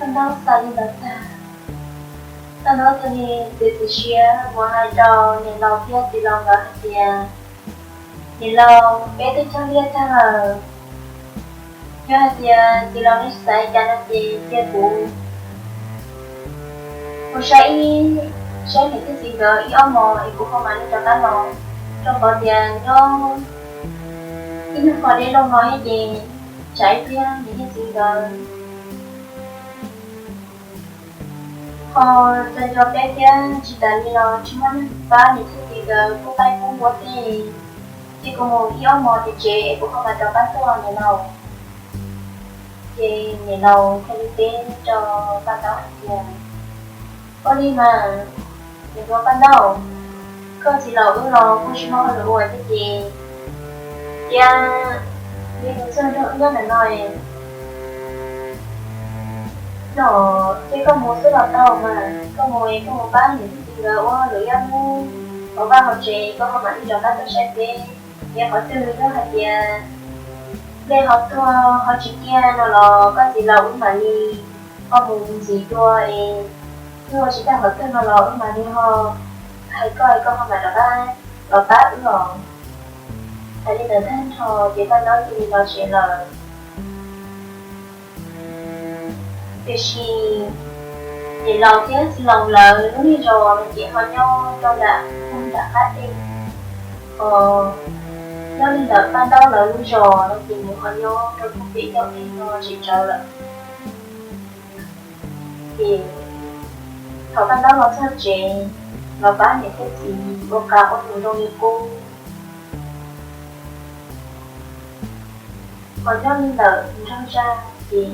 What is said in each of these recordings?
Paj Ntaub xav li ntawd tag, Paj Ntaub thiaj li txiav txim siab mus hais rau niam laus thiab txiv laus nkawd hais tias, niam laus, peb twb cog liaj tag lawm. Yog hais tias txiv laus nej tsis xav li cas no ces cia kuv mus saib ib, saib niam thiab txiv nkawd ib ob hmos es kuv ho mam li rov qab los, rau qhov tias nyob ib nyuag qhov deb loj no thiab ces tsam ib pliag niam thiab txiv nkawd ho nco nco peb thiab tsis tas li los tsis muaj neeg pab niam thiab txiv nkawd pub qaib pub npua tej. Ces kuv mus ib ob hmos tim tsev es kuv ho mam rov qab tuaj niam laus. Ces niam laus thiaj li teb rau Paj Ntaub hais tias, ua li mas, niam hluas Paj Ntaub, koj txiv laus wb los kuj tsis muaj hauj lwm ua thiab ces, cia li mus txog nrog wb nyob ntawm no no, ces koj mus xwb los tau mas, koj mus es koj mus pab niam thiab txiv nkawd ua hauj lwm ib hnub hauv vaj hauv tsev, koj ho mam li rov qab tuaj saib peb. Es qhov twg yog hais tias nplej ho tuag ho tsis ciaj no los koj txiv laus wb mam li ho mus ntxiv dua es, wb ua tsis tau qhov twg no los wb mam li ho hais koj es koj ho mam rov qab los pab wb os. Hais li ntawd tag nrho ces Paj Ntaub cia li los tsev lawm. Tiam sis niam laus thiab txiv laus lawv lub niag zos no ces ho nyob rau nram, nram qab dej. Os, nyob li ntawm Paj Ntaub lawv lub zos no ces nws ho nyob rau pem ncauj dej no tsis tsawg lawm. Ces thaum Paj Ntaub los txog tsev, los pab niam thiab txiv ua qas ua num zoo li qub. Ho nyob li ntawm nraug zaj ces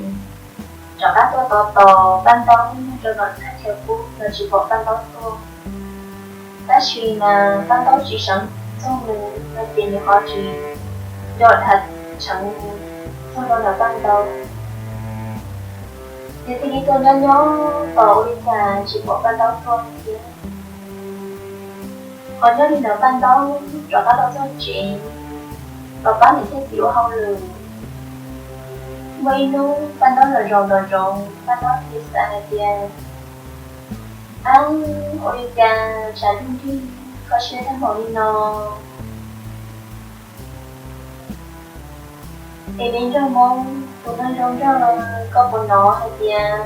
rov qab tuaj tos tos Paj Ntaub rau nram thaj chaw qub los tsis pom Paj Ntaub tuaj. Tab sis mas Paj Ntaub tsis sawv txog nws no ces nws ho tsis nco dhau tseeb txog rau nram Paj Ntaub. Nws thiaj li tuaj nyob nyob tos ua li cas tsis pom Paj Ntaub tuaj thiab. Ho nyob li ntawd Paj Ntaub rov qab los txog tsev, los pab niam thiab txiv ua hauj lwm. Muaj ib hnub Paj Ntaub los zov nrov zoov, Paj Ntaub thiaj xav hais tias, ab, ua li cas tshav ntuj nrig kho siab tag npaum li no. Es me nraug Hmoob, tus neeg zoo nraug, koj puas hnov hais tias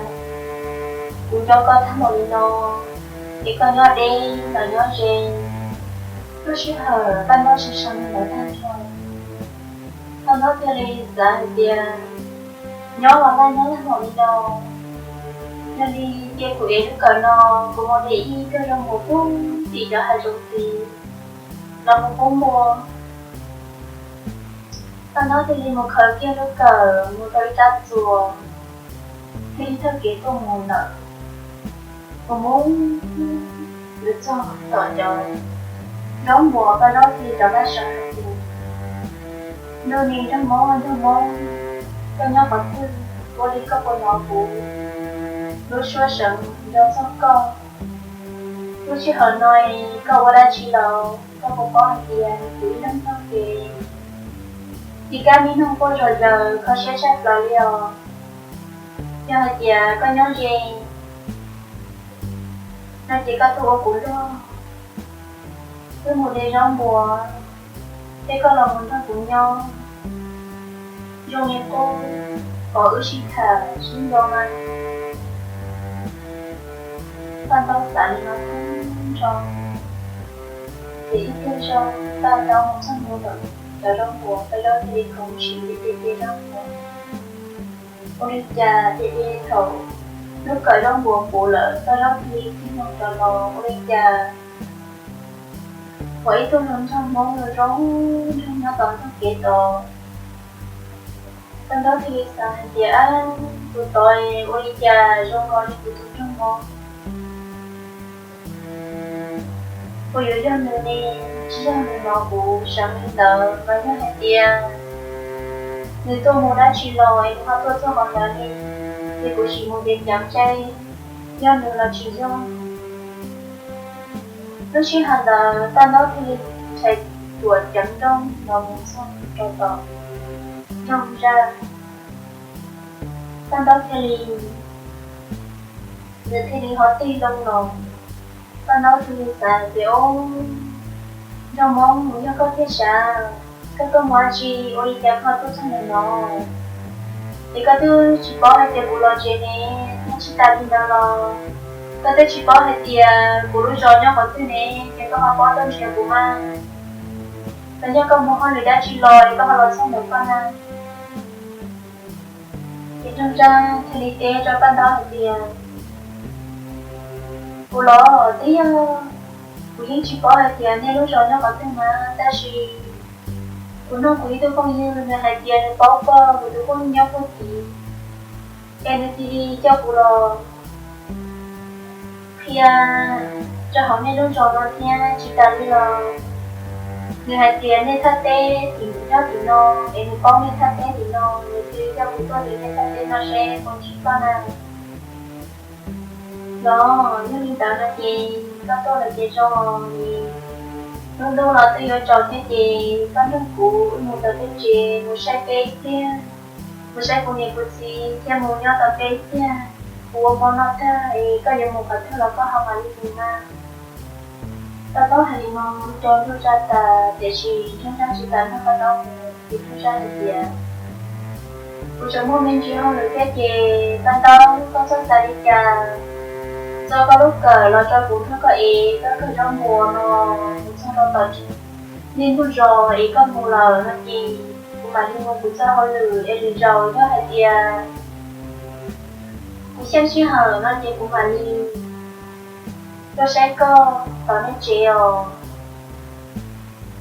kuv nco koj tag npaum li no, es koj nyob deb los nyob ze? Lub sij hawm Paj Ntaub sawv sawv ntawd tag nrho, Paj Ntaub thiaj li xav hais tias, nyob los laj nyob tag npaum li no, yog li cia kuv ev lub kawm no, kuv mus de ib tug zoo mus pub tim cov hav zoov tid los mus pub npua. Paj Ntaub thiaj li mus khaws kiag lub kawm mus rau ib rab txuas, thiaj li taug kev tuaj mus lawm. Mus mus yuav txog tom cov zaub npuas, Paj Ntaub thiaj li rov qab sawv hais tias, ntuj, me nraug Hmoob, nraug Hmoob, koj nyob qhov twg, ua li koj puas hnov kuv lub suab seev nco txog koj? Lub sij hawm no koj ua dab tsi los koj puas paub hais tias kuv ib leeg taug kev tsis kaj niaj hnub quaj zom zaws kho siab tshaj plaws li os. Yog hais tias koj nyob ze no ces koj tuaj ua kuv luag, wb mus de zaub npuas, thiab koj los mus nrog kuv nyob zoo li qub, kom wb sib tham sib nco mas. Paj Ntaub xav li no tag nrho, ces ib pliag zog Paj Ntaub mus txog ntua ntawm cov zaub npuas, Paj Ntaub thiaj li khoov siab de de de zaub npuas. Ua li cas de de thaum lub kawm zaub npuas puv lawm, Paj Ntaub thiaj li tig hlo rov los, ua li cas pom ib tug hluas nraug Hmoob zoo nraug nyob tom ntug kev tod. Paj Ntaub thiaj li xav hais tias, ab, tus tod ua li cas zoo nkaus li kuv tus nraug Hmoob? Puas yuav yog nws ne? Tsis yog nws los kuv seev li ntawd, mas yog hais tias nws tuaj mus dab tsi los es nws ho tuaj txog qhov ntawd li, ces kuv sim mus ceev ceev seb yog nws los tsis yog. Lub sij hawm ntawd Paj Ntaub thiaj li rhais tuam ceev nrooj los mus txog rau tom nraug zaj. Paj Ntaub thiaj li Nws thiaj li ho tig loo los. Paj Ntaub thiaj li xav tias, Ob, Nraug Moob, yog koj thiaj sav, koj tuaj mus ua dab tsi ua li cas koj tuaj txog ntawm no? Es koj twb tsis paub hais tias kuv los tsev ne, thiab tsis tas li ntawd los koj twb tsis paub hais tias kuv lub zos nyob qhov twg ne, ces koj ho paub tuaj ntsia kuv mas. Los yog koj mus hauj lwm dab tsi los es koj ho los txog ntawm koj na? Ces Nraug Zaj thiaj li teb rau Paj Ntaub hais tias, Kuv los twb yog kuv yeej tsis paub hais tias nej lub zos nyob qhov twg mas, tab sis kuv nug kuv ib tug phooj ywg, nws hais tias nws paub koj, kuv tus phooj ywg nyob puag tid, es nws cia li coj kuv los qhia rau hauv nej lub zos no thiab. Tsis tas li los nws hais tias nej thaj teb tim nyob tim no, es nws paub nej thaj teb tim no, nws cia li coj kuv tuaj tim nej thaj teb no seb puas ntsib koj na. Los yog li ntawd no ces koj tuaj lawm ces zoo li, lub ntuj los twb yuav tsaus thiab ces koj nrog kuv wb mus tom tej tsev mus saib peb ib pliag, mus saib kuv niam kuv txiv thiab mus nyob tom peb ib pliag. Kuv ua hmo noj tag es koj yuav mus qhov twg los koj ho mam li mus na. Paj Ntaub hais li no rau Nraug Zaj tas, tiam sis Nraug Zaj tsis kam nrog Paj Ntaub mus, ces Nraug Zaj hais tias, Kuv tseem muaj me ntsis hauj lwm thiab ces Paj Ntaub, koj txhob xav li cas, txo koj lub kawm los rau kuv nrog koj ev koj kawm zaub npua no mus txog rau tom nej ntug zos es koj mus lawm no ces kuv mam li mus kuv txoj hauj lwm, es lwm zaus yog hais tias kuv xyeej sij hawm no ces kuv mam li tuaj saib koj tom nej tsev os.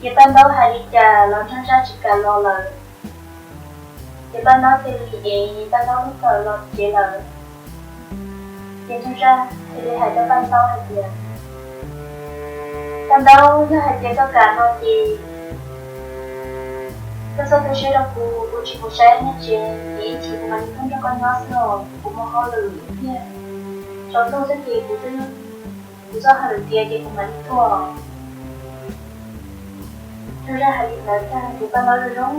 Ces Paj Ntaub hais li cas los Nraug Zaj tsis kam los lawm. Ces Paj Ntaub thiaj li ev Paj Ntaub lub kawm los tsev lawm. Ces Nraug Zaj thiaj li hais rau Paj Ntaub hais tias, Paj Ntaub, yog hais tias koj kam no ces koj txhob tu siab rau kuv, kuv tsis mus saib nej tsev, ces ib chim kuv mam li tuaj nrog koj nyob xwb os, kuv mus hauj lwm ib pliag, tsaus ntuj xwb ces kuv twb, kuv txoj hauj lwm tiav ces kuv mam li tuaj. Nraug Zaj hais li ntawd tag ces Paj Ntaub zoo zoo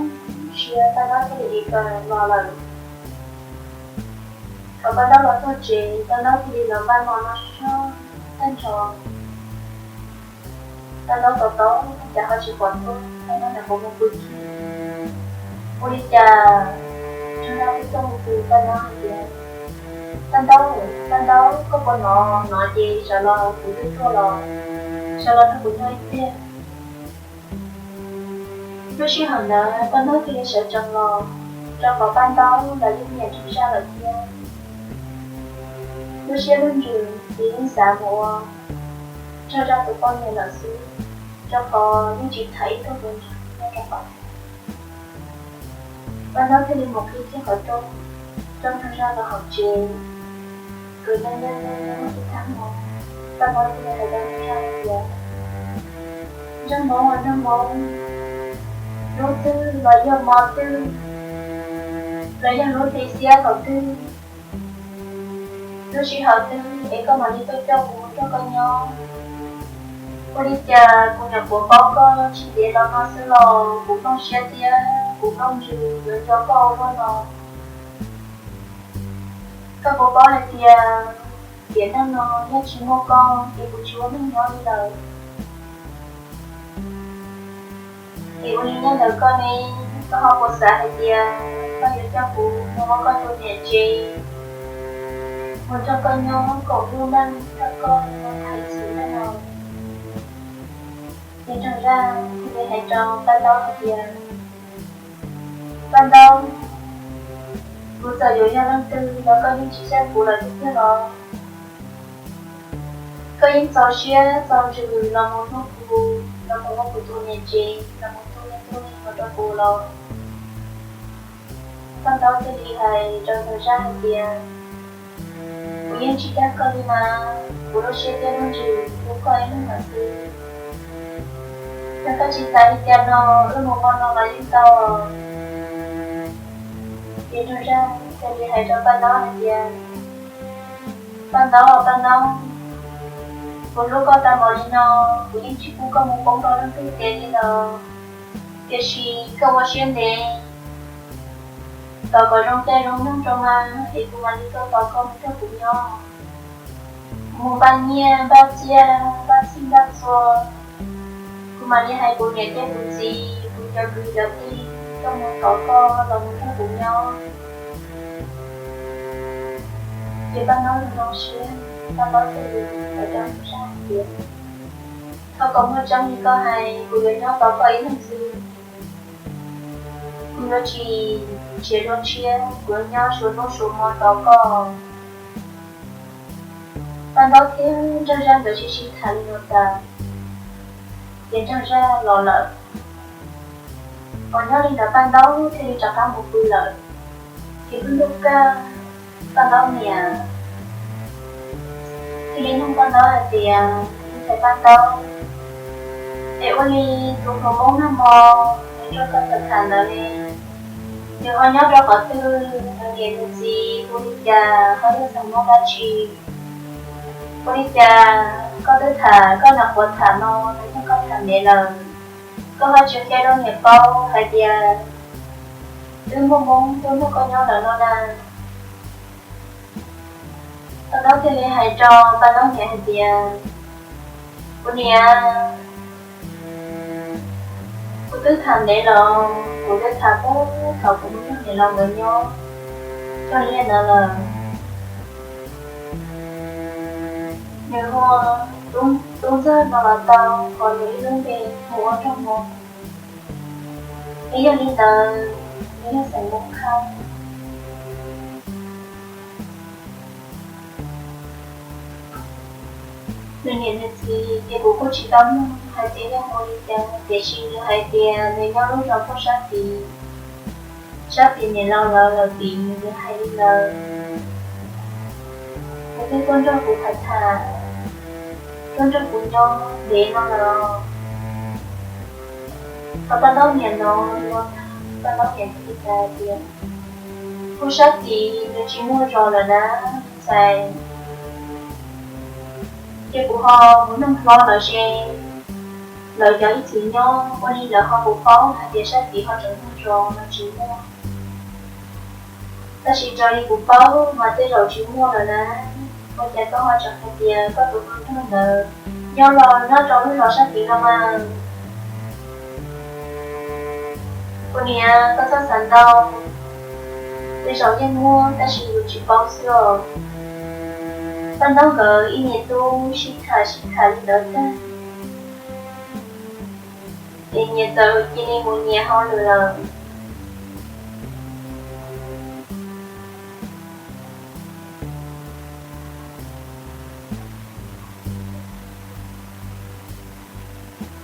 siab, Paj Ntaub thiaj li ev kawm los lawm. Thaum Paj Ntaub los txog tsev, Paj Ntaub thiaj li los npaj hmo noj soj tag nrho. Paj Ntaub tos tos cas ho tsis pom tuaj, Paj Ntaub nyuam qhuav mus pw kiag. Ua li cas Nraug Zaj twb tuaj mus pw, Paj Ntaub hais tias, Paj Ntaub, Paj Ntaub, koj puas hnov, hnov ces sawv los kuv twb tuaj los, sawv los nrog kuv nyob ib pliag. Lub sij hawm ntawd Paj Ntaub thiaj li sawv tsees los, rau qhov Paj Ntaub los yeej nyiam Nraug Zaj lawm thiab. Lub siab lub ntsws ces yeej xav mus ua Nraug Zaj tus poj niam lawm xwb, rau qhov yeej tsis tham ib tug tus ntxhais nyob rau qhov. Paj Ntaub thiaj li mus qhib kiag qhov rooj, coj Nraug Zaj los hauv tsev. Nkawd nyob nyob nyob nyob ib tag hmo, Paj Ntaub thiaj li hais rau Nraug Zaj hais tias, Nraug Hmoob, Nraug Hmoob, hnub twg los yog hmo twg, los yog lub hli xiab thaum twg, lub sij hawm twg es koj mam li tuaj coj kuv mus nrog koj nyob. Ua li cas kuv nyuam qhuav paub koj tsis ntev los no xwb los kuv plooj siab thiab kuv plooj ntsws yuav nco koj ua luaj no. Koj puas paub hais tias tiam neej no yog tsis muaj koj ces kuv tsis ua neej nyob li lawm. Es ua li nyob ntawm koj ne, koj ho puas xav hais tias koj yuav coj kuv mus ua koj tus niam tsev, mus nrog koj nyob koom lub neej, nrog koj mus thaiv txhua neej no? Ces Nraug Zaj thiaj li hais rau Paj Ntaub hais tias, Paj Ntaub, kuv txawm yuav yog leej twg los koj yeej tsis xyab kuv lawm tiag tiag los? Koj yeej txaus siab txaus ntsws los mus hlub kuv, los mus ua kuv tus niam tsev, los mus tu niam tu txiv rau kuv los? Paj Ntaub thiaj li hais rau Nraug Zaj hais tias, Kuv yeej tsis dag koj li mas, kuv lub siab thiab lub ntsws hlub koj ib leeg lawm xwb. Yog koj tsis xav li cas no, wb mus hmo no los yeej tau. Ces Nraug Zaj thiaj li hais rau Paj Ntaub hais tias, Paj Ntaub, Paj Ntaub, kuv hlub koj tag npaum li no, kuv yeej tsis pub koj mus poob rau leej twg tes li lawm. Tiam sis koj ua siab ntev, tos kom zoo caij zoo nyoog rau mas es kuv mam li tuaj tos koj mus nrog kuv nyob. mus npaj nyiaj npaj txiaj npaj txhij npaj txhua. Kuv mam li hais kuv niam thiab kuv txiv, kuv cov kwv cov tij tuaj mus thov koj los mus nrog kuv nyob. Ces Paj Ntaub zoo siab, Paj Ntaub thiaj li hais rau Nuj Zaj hais tias, thov kom muaj tseeb li koj hais, kuv yuav nyob tos koj ib leeg xwb. Kuv yuav tsis nrhiav dua tshiab, kuv yuav nyob suav hnub suav hmo tos koj. Paj Ntaub thiab Nraug Zaj nkawd sib sib tham li no tas, ces Nraug Zaj los lawm. Uas nyob li ntawd Paj Ntaub thiaj li rov qab mus pw lawm. Ces hnub ntuj kaj, Paj Ntaub niam thiaj li nug Paj Ntaub hais tias, me ntxhais Paj Ntaub, es ua li tus hluas Hmoob nag hmo nws nrog koj tham tham ntawd ne, nws ho nyob rau qhov twg, nws niam nws txiv hu li cas, ho yog xeem Hmoob dab tsi? Ua li cas koj twb tham koj nyuam qhuav tham no, nws nrog koj tham ntev lawm, koj ho tsis qhia rau niam paub hais tias twb muaj Hmoob tuaj nrog koj nyob lawm no na? Paj Ntaub thiaj li hais rau Paj Ntaub niam hais tias, kuv niam, kuv twb tham ntev los, kuv twb tham puag thaum kuv mus nrog niam laus nkawd nyob, txog li ntawd lawm. Nws hu tub ntxawg no los tau, ho nws ib lub npe hu ua Nraug Hmoob. Es yog li ntawd, nws yog xeem Hmoob Khab. Nws niam nws txiv ces kuv kuj tsis tau nug hais tias yog hu li cas, tiam sis nws hais tias nws nyob lub zos Phuj Sab Tis, sab tim niam laus lawv lawv tim, nws hais li ntawd. Nws twb tuaj nrog kuv tham tham, tuaj nrog kuv nyob ntev no lawm. Thaum Paj Ntaub niam hnov li no tag, Paj Ntaub niam thiaj li hais tias, Phuj Sab Tis nws tsis muaj zos lawm na ntxhais. Ces kuv ho mus nug hlob lawv seb lawv cov ib txwm nyob ua li lawv ho puas paub hais tias sab tid ho tseem muaj zos los tsis muaj. Tab sis raws li kuv paub mas tej zaum tsis muaj lawm na. Ua cas koj ho tseem hais tias koj tus hluas nraug ntawd nyob los nyob rau lub zos sab tid no mas? Kuv niam, koj txhob xav ntau, tej zaum yeej muaj tab sis yus tsis paub xwb os. Paj Ntaub nkawd ib niam tub sib tham sib tham li ntawd tag, ces nyias txawm cia li mus nyias hauj lwm lawm.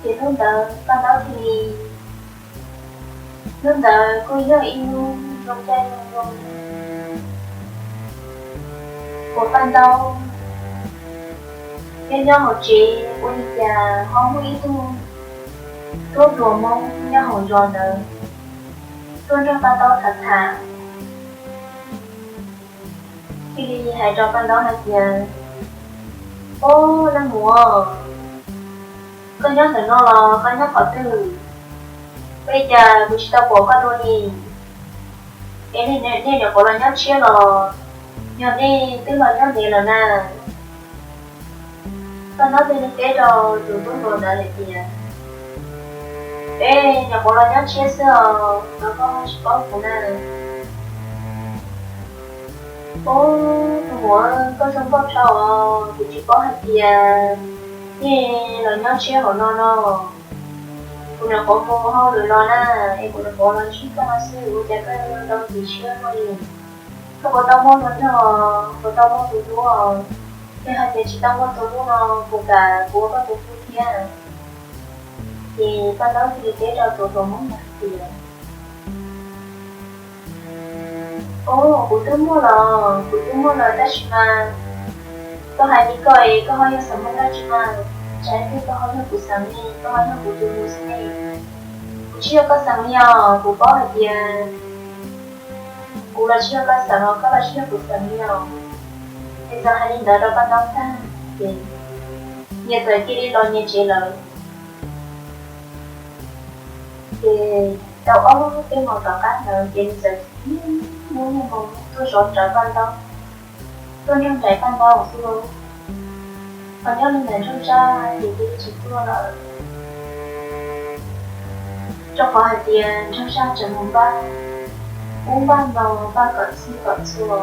Ces hnub ntawd Paj Ntaub thiaj li, hnub ntawd kuj yog ib hnub zoo caij zoo nyoog uas Paj Ntaub nyob nyob hauv tsev ua li cas ho muaj ib tug tub hluas Hmoob nyob hauv zos ntawd tuaj nrog Paj Ntaub tham tham, thiaj li hais rau Paj Ntaub hais tias, Ob, leej muam, koj nyob ntawm no los koj nyob qhov twg? Ua li cas kuv tsis tau pom koj dua li? Es nej nyuam qhuav los nyob tshiab los yog nej twb los nyob ntev lawm na? Paj Ntaub thiaj li teb rau tus tub hluas ntawd hais tias, Peb nyuam qhuav los nyob tshiab xwb os, koj tsis paub kuv na. Ob, tus muam, koj zoo nkauj dhau os, kuv tsis paub hais tias nej los nyob tshiab hauv no no. Kuv nyuam qhuav mus hauj lwm los na, es kuv nyuam qhuav los ntsib koj no xwb, ua cas koj yuav ntau ntxim siab luaj li? Koj puas tau muaj hluas nraug, puas tau muaj tus hlub? Yog hais tias tsis tau muaj tus hlub no, kuv kam kuv ua koj tus hlub thiab. Ces Paj Ntaub thiaj li teb rau tus hluas Hmoob ntawd hais tias, Ob, kuv twb muaj los, kuv twb muaj lawm, tab sis mas koj hais li koj es koj ho yog xeem Hmoob dab tsi mas? Tsam ib pliag koj ho yog kuv xeem ne, koj ho yog kuv tus hlub xwb ne. Kuv tsis yog koj xeem li os, kuv paub hais tias kuv los tsis yog koj xeem os, koj los tsis yog kuv xeem li os. Ces txawm hais li ntawd rau Paj Ntaub tag, ces nyias txawm cia li los nyias tsev lawm. Ces tau ob peb hmo tom qab ntawd ces nws txawm cia li muaj niag hmo tuaj zov rawv Paj Ntaub, tuaj nrog nraim Paj Ntaub xwb lauj. Nyob li ntawm Nraug Zaj ces cia li tsis tuaj lawm, rau qhov hais tias Nraug Zaj tseem mus npaj ub npaj no, npaj kom txhij kom txhua,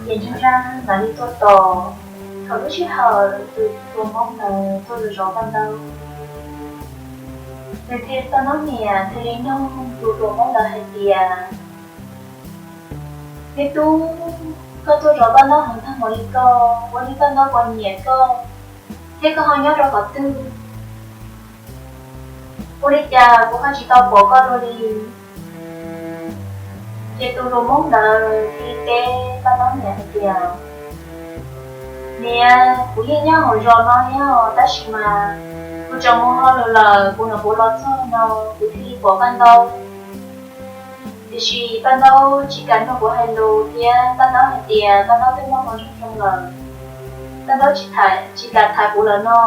ces Nraug Zaj mam li tuaj tos. Thaum lub sij hawm tus hluas Hmoob ntawd tuaj zov Paj Ntaub, nws thiaj, Paj Ntaub niam thiaj li nug tus hluas Hmoob ntawd hais tias, Me tub, koj tuaj zov Paj Ntaub heev tag npaum li ko, ua li Paj Ntaub puas nyiam koj, thiab koj ho nyob rau qhov twg? Ua li cas kuv ho tsis tau pom koj dua li? Ces tus hluas Hmoob ntawd thiaj li teb Paj Ntaub niam hais tias, Niam, kuv yeej nyob hauv zos no thiab os, tab sis mas kuv tseem mus hauj lwm lawm, kuv nyuam qhuav los txog no kuv thiaj li pom Paj Ntaub. Tiam sis Paj Ntaub tsis kam mloog kuv hais lus thiab Paj Ntaub hais tias Paj Ntaub twb muaj hluas nraug zoo lawm, Paj Ntaub tsis kam tham kuv lawm no.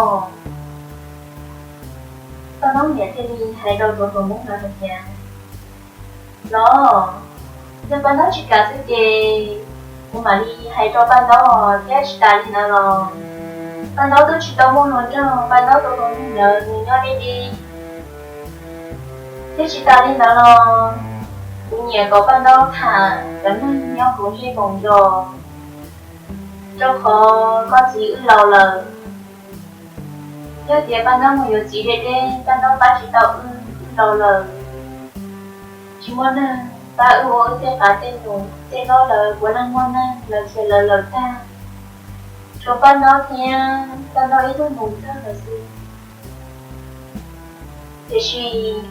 Paj Ntaub niam thiaj li hais rau tus hluas Hmoob ntawd hais tias, Los, yog Paj Ntaub tsis kam xwb ces kuv mam li hais rau Paj Ntaub thiab. Tsis tas li ntawd los Paj Ntaub twb tsis tau muaj hluas nraug, Paj Ntaub tus hluas nraug ntawd nws nyob deb deb. Thiab tsis tas li ntawd los kuv nyiam kom Paj Ntaub tham cov neeg nyob koom zej koom zos, rau qhov koj txiv wb laus lawm. Yog tias Paj Ntaub mus yuav txiv deb deb, Paj Ntaub pab tsis tau wb, wb laus lawm, tsis muaj neeg pab wb ua wb tej qav tej num, tej hlob lawv puav leej muaj neeg, lawv khiav lawv lawm tag, tshuav Paj Ntaub thiab Paj Ntaub ib tug nus thawj lawm xwb. Tiam sis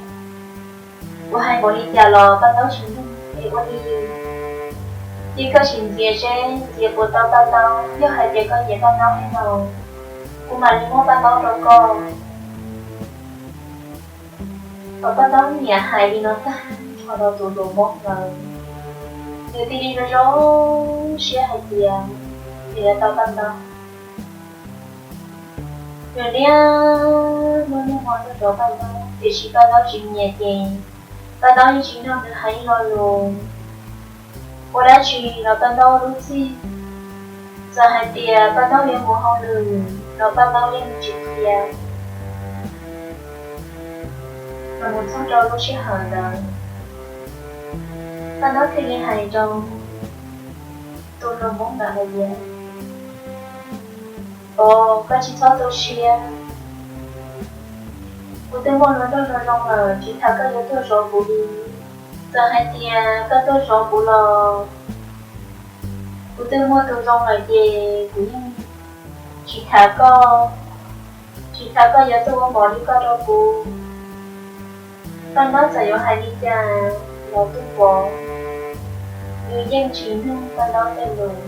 kuv hais npaum li cas los Paj Ntaub tsis mloog, es ua li ces koj sim ntxias seb ntxias puas tau Paj Ntaub. Yog hais tias koj nyiam Paj Ntaub heev no, kuv mam li muab Paj Ntaub rau koj. Thaum Paj Ntaub niam hais li no tag nrho rau tus hluas Hmoob ntawd, nws thiaj li zoo zoo siab hais tias nws yuav tau Paj Ntaub. Nws niaj hnub niaj hmo tuaj zov Paj Ntaub, tiam sis Paj Ntaub tsis nyiam ces Paj Ntaub yeej tsis nrog nws hais ib lo lus. Ua dab tsi los Paj Ntaub lub txim, txawm hais tias Paj Ntaub yuav mus hauj lwm los Paj Ntaub yeej tsis qhia. Los mus txog rau lub sij hawm ntawd, Paj Ntaub thiaj li hais rau tus hluas Hmoob ntawd hais tias, Os, koj tsis txhob tu siab, kuv twb muaj hluas nraug zoo zoo lawm, tsis tas koj yuav tuaj zov kuv li. Txawm hais tias koj tuaj zov kuv los kuv twb muaj tus zoo lawm ces kuv yeej tsis tham koj, tsis tham koj yuav tuaj ua npaum li koj rau kuv. Paj Ntaub txawm yuav hais li cas los Tub Pov nws yeej tsis mloog Paj Ntaub tej lus.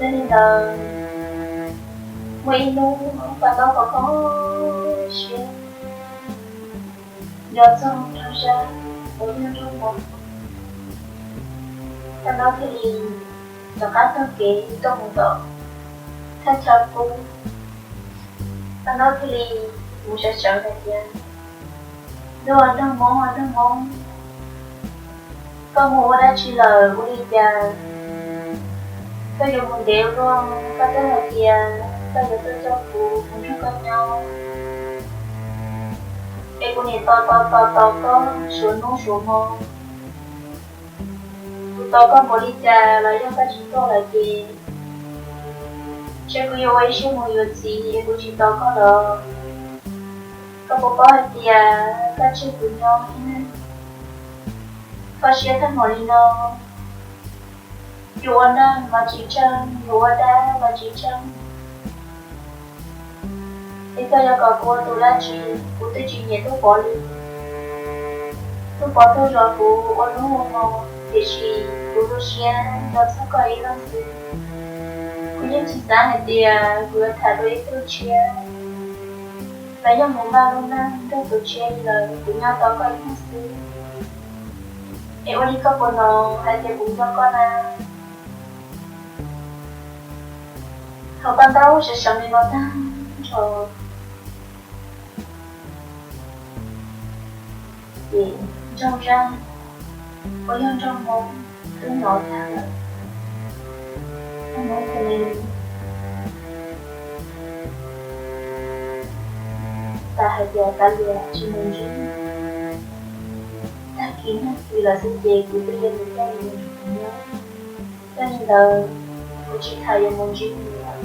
Yog li ntawd, muaj ib hnub Paj Ntaub kho kho siab nco txog Nraug Zaj uas yog Nraug Hmoob, Paj Ntaub thiaj li rov qab taug kev tuaj mus tom thaj chaw qub. Paj Ntaub thiaj li mus sawv sawv hais tias, Ntuj, Nraug Hmoob, Nraug Hmoob, koj mus ua dab tsi lawm ua li cas? Koj yuav mus ntev ua luaj, koj twb hais tias koj yuav tuaj coj kuv mus nrog koj nyob, es kuv niam tos tos tos tos koj suav hnub suav hmo. Kuv tos koj npaum li cas los yog koj tsis tuaj lawm ces ntshe kuv yuav ua ib siab mus yuav txiv es kuv tsis tos koj lawm. Koj puas paub hais tias koj tseg kuv nyob ib leeg, koj siab tag npaum li no, yus ua neeg los tsis tsheej, yus ua dab los tsis tsheej. Es koj yuav kom kuv ua tus dab tsi? Kuv twb tsis nyiam Tub Pov li. Tub Pov tuaj zov kuv ua hnub ua hmo, tiam sis kuv tu siab nco txog koj ib leeg xwb. Kuv yeej tsis xav hais tias kuv yuav tham dua ib tug tshiab, los yog mus npaj lub neej nrog tus tshiab li lawm, kuv nyob tos koj ib leeg xwb. Es ua li koj puas hnov hais tias kuv nco koj na? Thaum Paj Ntaub sawv sawv li no tag nrho, ces Nraug Zaj uas yog Nraug Hmoob twb hnov tag lawm. Nraug Hmoob thiaj tias kav liam tsis mus ntsib. Tag kis nag kis lawm xwb ces kuv twb yuav mus coj nws mus nrog kuv nyob. Yog li ntawd, kuv tsis tham yuav mus ntsib nws lawm.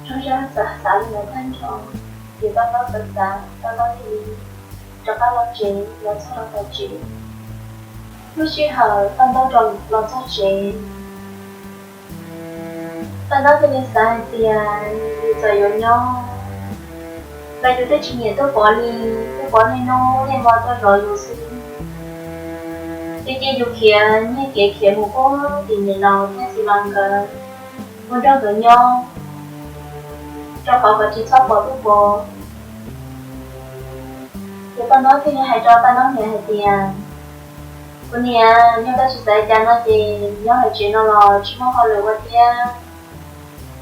Nraug Zaj xav xav li ntawd tag nrho, ces Paj Ntaub xav xav, Paj Ntaub thiaj li rov qab los tsev, los txog rau tom tsev. Lub sij hawm Paj Ntaub los txog tsev, Paj Ntaub thiaj li xav hais tias yus txawm yuav nyob los yus twb tsis nyiam tuaj pov li, tuaj pov niaj hnub niaj hmo tuaj zov yus xwb. Ces cia yus khiav nyiaj kev khiav mus puag tim niam laus thiab txiv laus nkawd, mus nrog nkawd nyob, rau qhov kom tsis txhob pom tuaj pov. Ces Paj Ntaub thiaj li hais rau Paj Ntaub niam hais tias, kuv niam, yog koj tsis xav li cas no ces nyob hauv tsev no los tsis muaj hauj lwm ua thiab.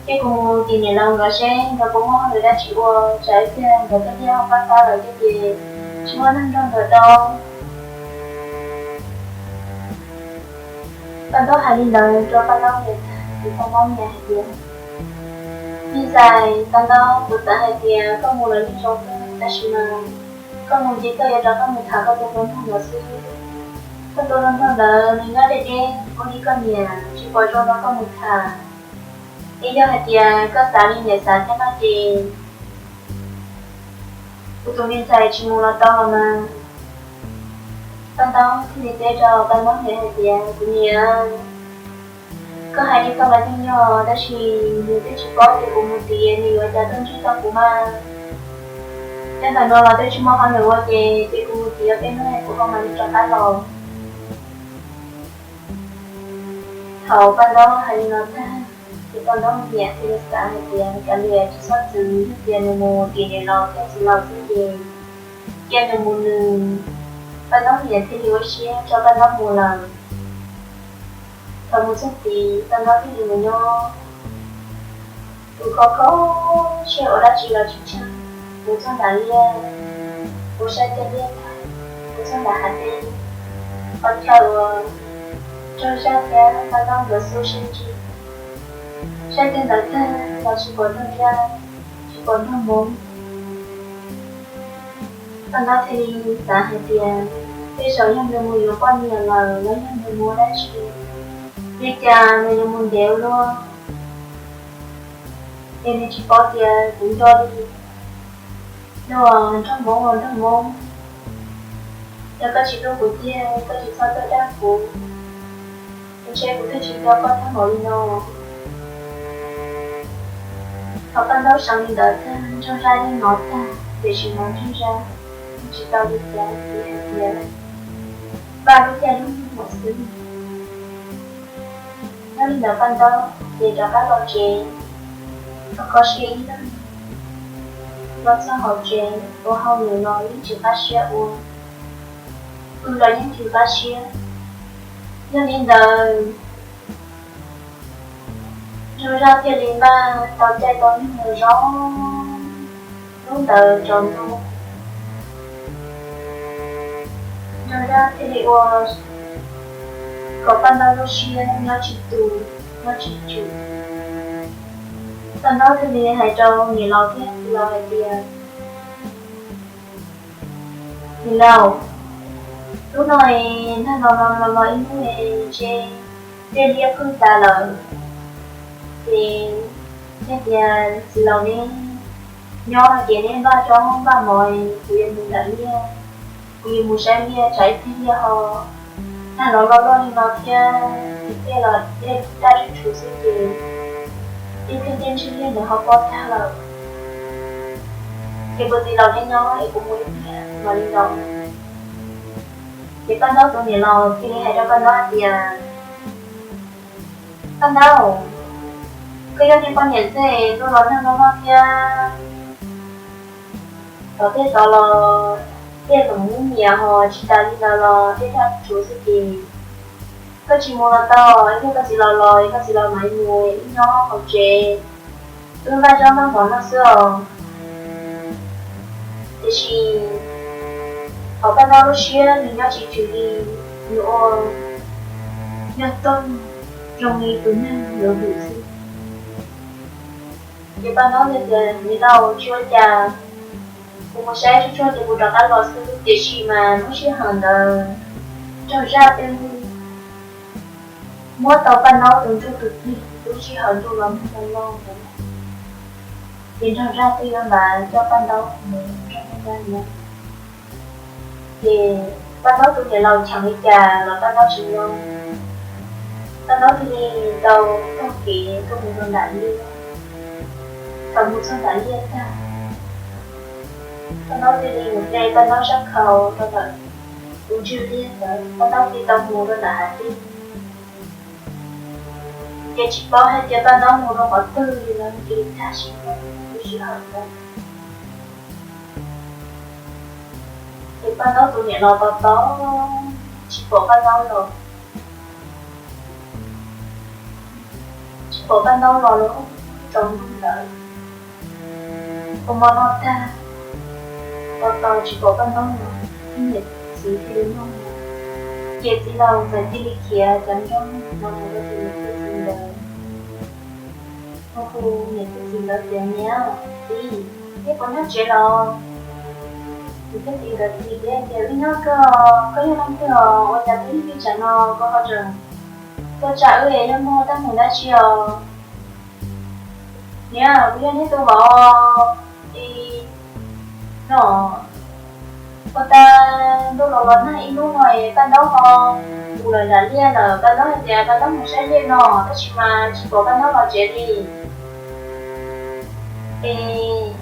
Ces kuv mus tim niam laus nkawd seb nkawd puas muaj hauj lwm dab tsi ua, tsam ib pliag nkawd tuaj ntiab hauj fab fab lawm thiab ces tsis muaj neeg nrog nkawd rau. Paj Ntaub hais li ntawd rau Paj Ntaub niam, ces Paj Ntaub niam hais tias, me ntxhais Paj Ntaub, kuv xav hais tias koj mus los yeej zoo kawg, tab sis mas koj mus ces koj yuav rov qab mus tham koj tus hluas nraug ntawd xwb. Koj tus hluas nraug ntawd nws nyob deb deb, ua li koj niam tsis pom zoo rau koj mus tham. Es yog hais tias koj xav li niam xav thiab no ces kuv tus me ntxhais tsis mus los tau los mas. Paj Ntaub thiaj li teb rau Paj Ntaub niam hais tias, kuv niam, koj hais li koj los yeej yog, tab sis nws twb tsis paub tias kuv mus tiav nws yuav cas tuaj ntsib tau kuv mas. Yog ntawm no los twb tsis muaj hauj lwm ua ces, ces kuv mus tiav peb hnub kuv ho mam li rov qab los. Thaum Paj Ntaub hais li no tag, ces Paj Ntaub niam thiaj li xav hais tias kav liam tsis txhob txwv, yog tias nws mus tim niam laus thiab txiv laus xwb ces cia nws mus nws. Paj Ntaub niam thiaj li ua siab rau Paj Ntaub mus lawm. Thaum mus txog tid Paj Ntaub thiaj li mus nyob. Tus kho kho siab ua dab tsi los tsis tshaj, mus txog nram liaj, mus saib tej liaj tag, mus txog nram hav dej, qhov chaw uas Nraug Zaj thiab Paj Ntaub nkawd xub sib ntsib. Saib kiag ntawd tag los tsis pom Nraug Zaj, tsis pom Nraug Hmoob. Paj Ntaub thiaj li xav hais tias tej zaum yog nws mus yuav poj niam lawm los yog nws mus dab tsi, li cas nws yuav mus ntev ua luaj, es nws tsis paub tias kuv nco li. Nraug, Nraug Hmoob, Nraug Hmoob, yog koj tsis hlub kuv tiag koj tsis txhob tuaj dag kuv, ntshe kuv twb tsis nco koj tag npaum li no. Thaum Paj Ntaub xav li ntawd tag, Nraug Zaj yeej hnov tag, tiam sis mas Nraug Zaj yeej tsis tau li cas, txiv hais tias, npaj lub caij lub nyoog xwb. Nyob li ntawd Paj Ntaub ces rov qab los tsev, kho kho siab ib leeg los txog hauv tsev, ua hauj lwm los yeej tsis qab siab ua, pw los yeej tsis qab siab. Yog li ntawd, Nraug Zaj thiaj li npaj tau caij tau nyoog zoo. Hnub ntawd tsaus ntuj, Nraug Zaj thiaj li ua kom Paj Ntaub lub siab nyob tsis tus, nyob tsis tswm. Paj Ntaub thiaj li hais rau niam laus thiab txiv laus hais tias, niam laus, hnub no es nag los los los los ib hnub es ntshe tej liaj qwj tas lawm, ces yog tias txiv laus neb nyob no ces neb npaj zaub npaj mov, kuv yuav mus nram liaj, kuv yuav mus saib liaj tsam ib pliag liaj ho nag los loj loj li no thiab, ib pliag los dej daj tshuv tshuv xwb ces ib pliag tej ntsej liaj ntawd ho pob tag lawm. Ces kuv txiv laus neb nyob es kuv mus ib pliag mam li los. Ces Paj Ntaub tus niam laus thiaj li hais rau Paj Ntaub hais tias, Paj Ntaub, koj yog niag poj niam xwb, tuaj los nag loj loj thiab, tod tej tod los tej los muab nyiam ho tsis tas li ntawd los tej daj tshuv xwb ces koj tsis mus los tau, ib pliag koj txiv laus los koj txiv laus mam mus, wb nyob hauv tsev, wb npaj zaub npaj mov noj xwb os. Tiam sis thaum Paj Ntaub lub siab nws nyob tsis tswm li, nws ua yog toog zoo li tus neeg yuav vwm xwb. Ces Paj Ntaub thiaj tias, Niam laus, tsis ua cas, kuv mus saib tsuag tsuag ces kuv rov qab los xwb. Tiam sis mas lub sij hawm ntawd nraug zaj twb muab tau Paj Ntaub tus ntsuj tus cig, lub sij hawm ntuj los nag los loj ntawd, ces nraug zaj twb yuav mam coj Paj Ntaub mus nrog nraug zaj nyob. Ces Paj Ntaub tus niam laus cheem li cas los Paj Ntaub tsis mloog. Paj Ntaub thiaj li tau taug kev tuaj mus rau nram liaj, thaum mus txog nram liaj tag, Paj Ntaub thiaj li mus hle Paj Ntaub sab khau rau ntawm tus ntsis liaj ntawd, Paj Ntaub thiaj tau mus rau nram hav tij. Ces tsis paub hais tias Paj Ntaub mus rau qhov twg li lawm, ces tag sim neej lub sij hawm ntawd, ces Paj Ntaub tus niam laus tos tos tsis pom Paj Ntaub los, tsis pom Paj Ntaub los lawm. Tsaus ntuj ntawd, ua hmo noj tag, tos tos tsis pom Paj Ntaub los, niam txiv thiaj li nug, ces txiv laus txawm cia li khiav cov nrooj no mus rau tus niam txiv ntawd, hu hu niam txiv ntawd tias, Niam txiv, neb puas nyob tsev los? Niam txiv ntawd teb tias, Wb nyob kawg, koj yog leej twg os? Ua cas twb lig tsam no koj ho tseem tuaj tsa wb es yog muaj teeb meem dab tsi os? Niam, kuv yog neb tus vauv es no, ua cas ntuj los los nag ib hnub no es Paj Ntaub ho mus lawm nram liaj lawm. Paj Ntaub hais tias Paj Ntaub mus saib liaj no, tab sis mas tsis pom Paj Ntaub los tsev li. Es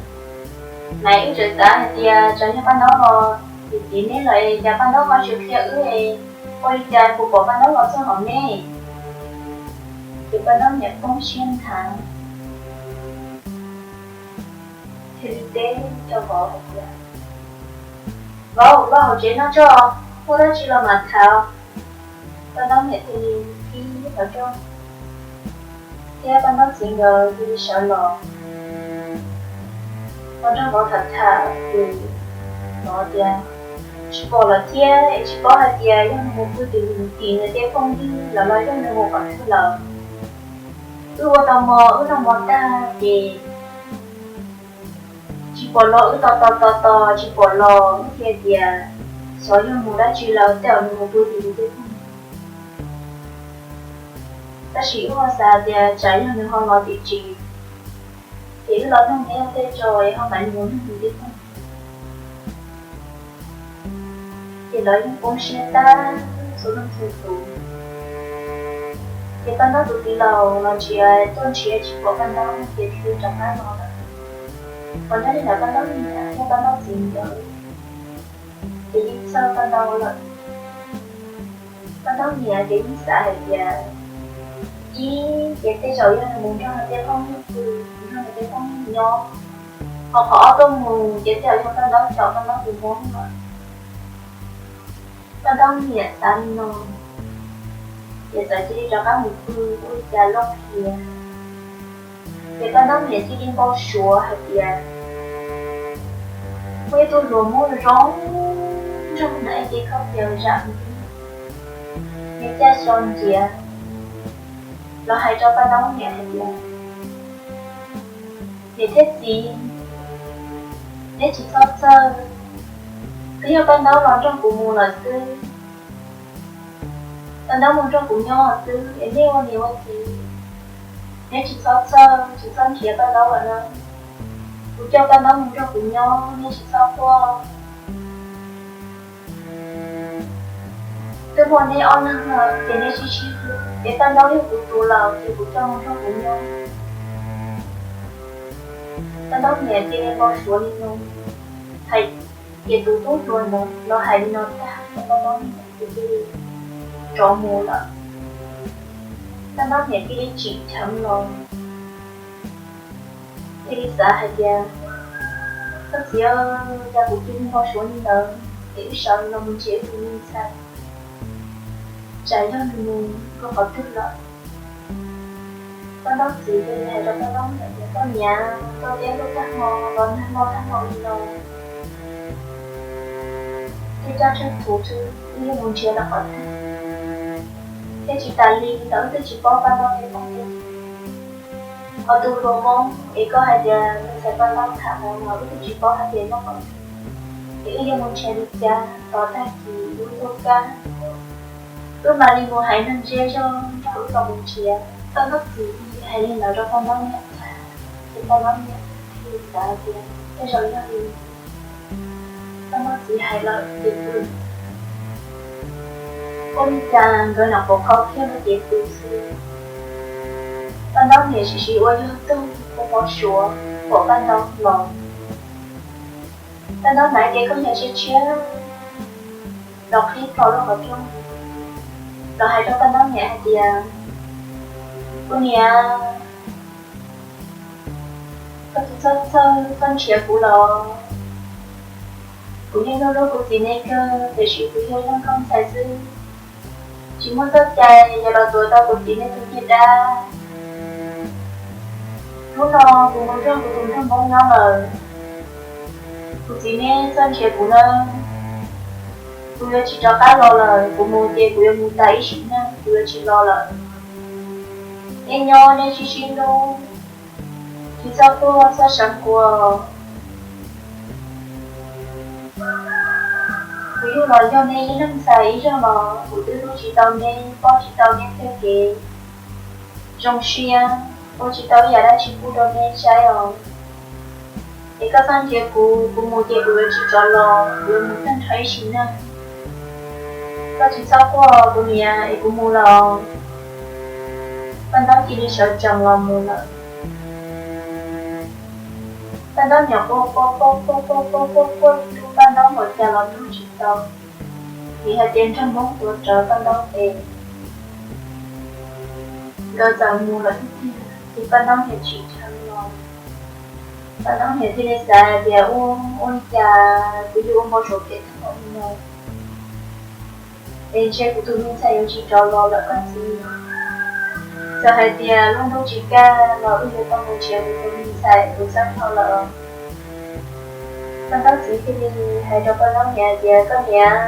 mas wb txawm xav hais tias tsam yog Paj Ntaub los tim txiv neb lawm es cas Paj Ntaub ho tsis qhia wb es ua li cas kuv pom Paj Ntaub los txog hauv neb. Ces Paj Ntaub niam poob siab nthav, thiaj li teb rau vauv hais tias, Vauv, los hauv tsev no tso, muaj dab tsi los mam tham. Paj Ntaub niam thiaj li pib los tso, thiab Paj Ntaub txiv nkawd thiaj li sawv los, los nrog vauv tham tham, ces vauv tias, Tsis pom lawm thiab es tsis paub hais tias yog nws mus pw tim nws tej phooj ywg lawm los yog nws mus qhov twg lawm. Wb ua tau hmo, wb noj hmo tag ces tsis pom los, wb tos tos tos tos tsis pom los wb thiaj tias xyov yog mus dab tsi lawm, tej zaum nws mus pw tim nws tej phooj ywg. Tab sis wb ho xav tias tsam yog nws ho los tim tsev, ces wb los nug neb tej tso es ho mam li mus nug nws tej phooj ywg. Ces lawv yeej poob siab tag txhua leej txhua tus. Ces Paj Ntaub tus txiv laus los nrhiav tuaj nrhiav tsis pom Paj Ntaub ces thiaj li rov qab los lawm. Hos nyob li ntawd Paj Ntaub niam thiab Paj Ntaub txiv nkawd ces yeej txhawj Paj Ntaub lawm. Paj Ntaub niam ces yeej xav hais tias, ib ces tej zaum yog nws mus nrog nws tej phooj ywg pw, mus nrog nws tej phooj ywg nyob, hos qhov ob tuaj mus ces tej zaum yog Paj Ntaub cov Paj Ntaub tus hmoob lawm. Paj Ntaub niam xav li no, ces txawm cia li rov qab mus pw ua li cas loj kiag. Ces Paj Ntaub niam cia li npau suav hais tias muaj ib tug hluas Hmoob zoo nraug ntawm ib ce khaub pliav zam nti, nws caij xyov ntiav los hais rau Paj Ntaub niam hais tias, niam thiab txiv, neb tsis txhob txhawj, twb yog Paj Ntaub los nrog kuv mus lawm xwb. Paj Ntaub mus nrog kuv nyob xwb es nej ua niam ua txiv, neb tsis txhob txhawj, tsis txhob nrhiav Paj Ntaub lawm na. Kuv coj Paj Ntaub mus nrog kuv nyob, neb tsis txhob quaj. Twb muaj neb ob leeg no ces neb sib sib hlub, es Paj Ntaub yog kuv tus lawm ces kuv coj mus nrog kuv nyob. Paj Ntaub niam cia li npau suav li no, hais tias tus tub hluas ntawd los hais li no tag, Paj Ntaub niam cia li rov mus lawm. Paj Ntaub niam cia li tsim dheev los, cia li xav hais tias, koj txiv, cas kuv cia li npau suav li ntawd, es wb sawv los mus nrhiav wb tus me ntxhais, tsam yog nws mus rau qhov twg lawm. Paj Ntaub txiv cia li hais rau Paj Ntaub niam tias, koj niam, tau teb ntuj tag hmo los nag hmo tag hmo li no, tej raj tsawg txhuv xwb, wb yuav mus nrhiav los qhov twg? Thiab tsis tas li ntawd wb twb tsis paub Paj Ntaub tej phooj ywg. Tus hluas Hmoob es koj hais tias me ntxhais Paj Ntaub tham ntawd los wb twb tsis paub hais tias nyob qhov twg, es wb yuav mus nrhiav li cas tos tag kis wb tuaj kab. Wb mam li mus hais neeg zej zog nrog wb los mus nrhiav. Paj Ntaub txiv hais li ntawd rau Paj Ntaub niam tag, ces Paj Ntaub niam thiaj li xav tias tej zaum yog li Paj Ntaub txiv hais lawm ces pw. Ua li cas nkawd nyuam qhuav qhau kiag lub cev pw xwb, Paj Ntaub niam sim sim ua yog tug ua mov suav pom Paj Ntaub los. Paj Ntaub hais tias koj niam tshiab tshiab los qhib plho lub qhov rooj, los hais rau Paj Ntaub niam hais tias, kuv niam, koj tus txawj txawj koj nrhiav kuv los? Kuv yeej hlub hlub kuv txiv neb kawg tiam sis kuv yog ib leeg nkauj ntxhais xwb, tsis muaj txoj cai yuav los tuav tau kuv txiv neb tus ncej dab. Hnub no kuv mus nrog kuv tus nraug Hmoob nyob lawm, kuv txiv neb txawj nrhiav kuv nawb. Kuv yuav tsis rov qab los lawm, kuv mus ces kuv yuav mus tas ib sim neej, kuv yuav tsis los lawm. Neb nyob neb sib sib hlub, tsis txhob quaj txhob seev kuas. Kuv yug los yog neb ib leeg ntxhais ib zaug los kuv twb hlub tsis tau neb, paub tsis tau neb txoj kev zoo siab, ua tsis tau ib yam dab tsi pub rau neb saib os. Es koj txhob nrhiav kuv, kuv mus ces kuv yuav tsis rov los, kuv yuav mus tag nrho ib sim neej. Koj tsis txhob quaj kuv niam, es kuv mus los. Paj Ntaub cia li sawv tsees los mus lawm. Paj Ntaub niam quaj quaj quaj quaj quaj quaj quaj quaj rub Paj Ntaub npaum cas los rub tsis tau, vim hais tias nraug Hmoob tuav rawv Paj Ntaub tes. Nkawd txawm mus lawm ib pliag ces Paj Ntaub niam tsim dheev los. Paj Ntaub niam thiaj li xav tias, ua, ua li cas kuv yuav ua npau suav phem tag npaum li no, es ntshe kuv tus me ntxhais yuav tsis rov los lawm koj txiv. Txawm hais tias lub ntuj tsis kaj los wb yuav tau mus nrhiav kuv tus me ntxhais kuv txawj dhau lawm. Paj Ntaub txiv thiaj li hais rau Paj Ntaub niam hais tias, koj niam,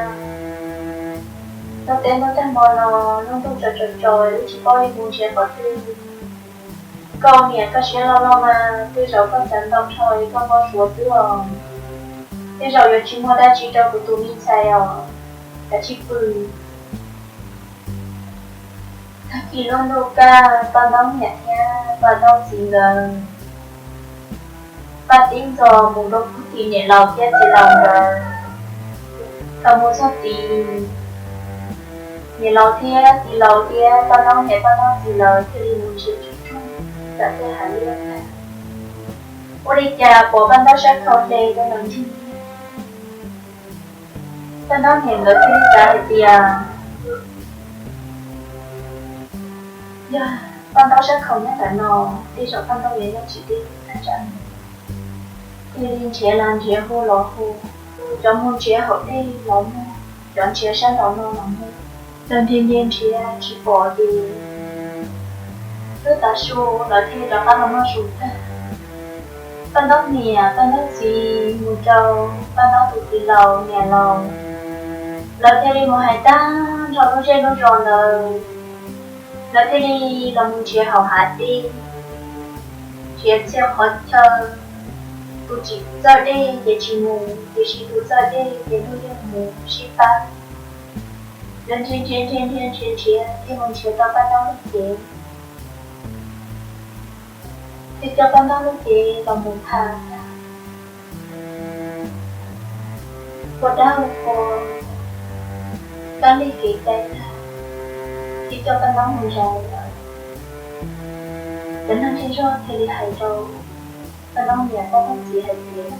ntuj teb ntuj tag hmo no, lub ntuj tsaus tsaus tsaus wb tsis paub yuav mus nrhiav qhov twg. Koj niam koj siab loj loj mas tej zaum koj xav ntau dhau es koj npau suav xwb os. Tej zaum yuav tsis muaj dab tsi rau kuv tus me ntxhais os. Kav tsij pw. Tag kis lub ntuj kaj, Paj Ntaub niam thiab Paj Ntaub txiv nkawd paj tib ntxos mus rau puag tim niam laus thiab txiv laus nkawd. Thaum mus txog tid, niam laus thiab txiv laus thiab Paj Ntaub niam Paj Ntaub txiv lawv thiaj li mus nrhiav tsuj tsuag nram tej hav liaj tag, ua li cas pom Paj Ntaub sab khau hle rau ntawm nrig. Paj Ntaub niam nkawd thiaj li xav hais tias, yog Paj Ntaub sab khau nyob ntawm no, tej zaum Paj Ntaub yuav nyob tsis deb thaj tsam no. Thiaj li nrhiav los nrhiav, hu los hu, cov mus nrhiav hauv dej los muaj, cov nrhiav sab nraum no los muaj. Lawv nrhiav nrhiav nrhiav tsis pom ces twb tav su lawv thiaj rov qab los muaj su tag. Paj Ntaub niam Paj Ntaub txiv mus rau Paj Ntaub tus txiv laus niam laus, lawv thiaj li mus hais tag nrho lub zej lub zos ntawd. Lawv thiaj li los mus nrhiav hauv hav dej, nrhiav txhia qhov chaw. Tus tsis txawj dej ces tsis mus, tiam sis tus txawj dej ces ntuj yeej mus sib pab. Lawv nrhiav nrhiav nrhiav nrhiav nrhiav nrhiav thiaj mus nrhiav tau Paj Ntaub lub cev. Thiaj coj Paj Ntaub lub cev los mus tham tag, ua dab ua qhua, kab lig kev cai tag, thiaj coj Paj Ntaub mus zais lawm. Cov neeg zej zog thiaj li hais rau Paj Ntaub niam Paj Ntaub txiv hais tias,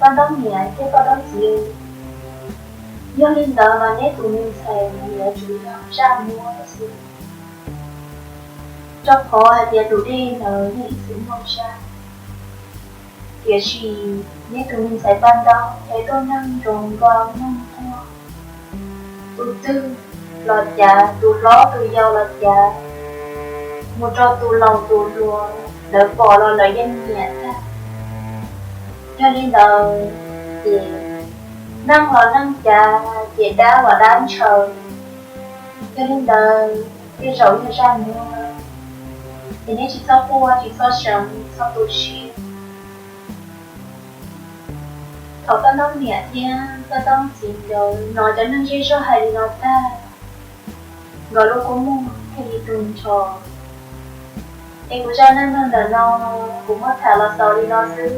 Paj Ntaub niam thiab Paj Ntaub txiv, yog li ntawd mas neb tus me ntxhais nws yuav tsum yog zaj muab xwb, rau qhov hais tias tus dej ntawd yeej ib txwm muaj zaj. Tiam sis neb tus me ntxhais Paj Ntaub es tuaj neeg zoo nkauj neeg quaj, tus twg los cav, tus hlob tus yau los cav, mus rau tus laus tus hluas lawv pom los lawv yeej nyiam tag. Yog li ntawd ces neeg los neeg cav, ces dab los dab ntshaw. Yog li ntawd tej zaum yog zaj muab. Es neb tsis txhob quaj, tsis txhob seev, txhob tu siab. Thaum koj ntxub niam thiab koj ntxub txiv nkawd hnov cov neeg zej zog hais li no tag, nkawd lub kua muag thiaj li tu nrho. Es kuv zaj neej neeg ntawm no kuv muab tham los xaus li no xwb.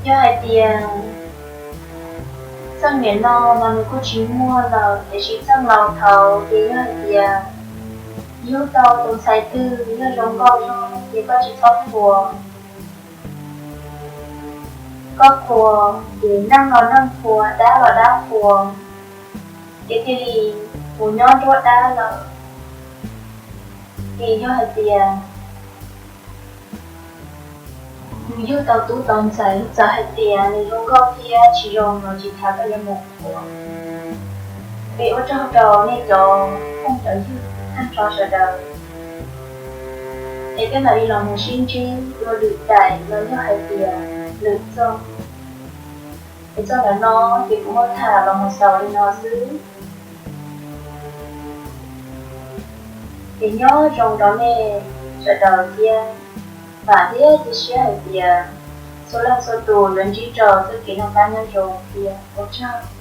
Yog hais tias txheej niam no mas nws kuj tsis muaj lawm, tiam sis txheej laus thaud ces yog hais tias yug tau tus ntxhais twg yog zoo nkauj zog ces koj tsis txhob qhuas. Koj qhuas ces neeg los neeg qhuas, dab los dab qhuas, ces thiaj li mus nyob nruab dab lawm. Es yog hais tias nws yug tau tub tau ntxhais, txawm hais tias nws zoo nkauj thiab tsis zoo los tsis tas koj yuav mus qhuas. Es ua tsaug rau nej cov phooj cov ywg tag nrho sawv daws. Es peb mam li los mus sib ntsib dua lwm daim los yog hais tias lwm txoj. Es txoj ntawm no ces kuv muab tham los mus xaus li no xwb. Es nyob zoo rau nej sawv daws thiab, vam thiab cia siab hais tias txhua leej txhua tus yuav ntsib rau txoj kev noj qab nyob zoo thiab ua tsaug.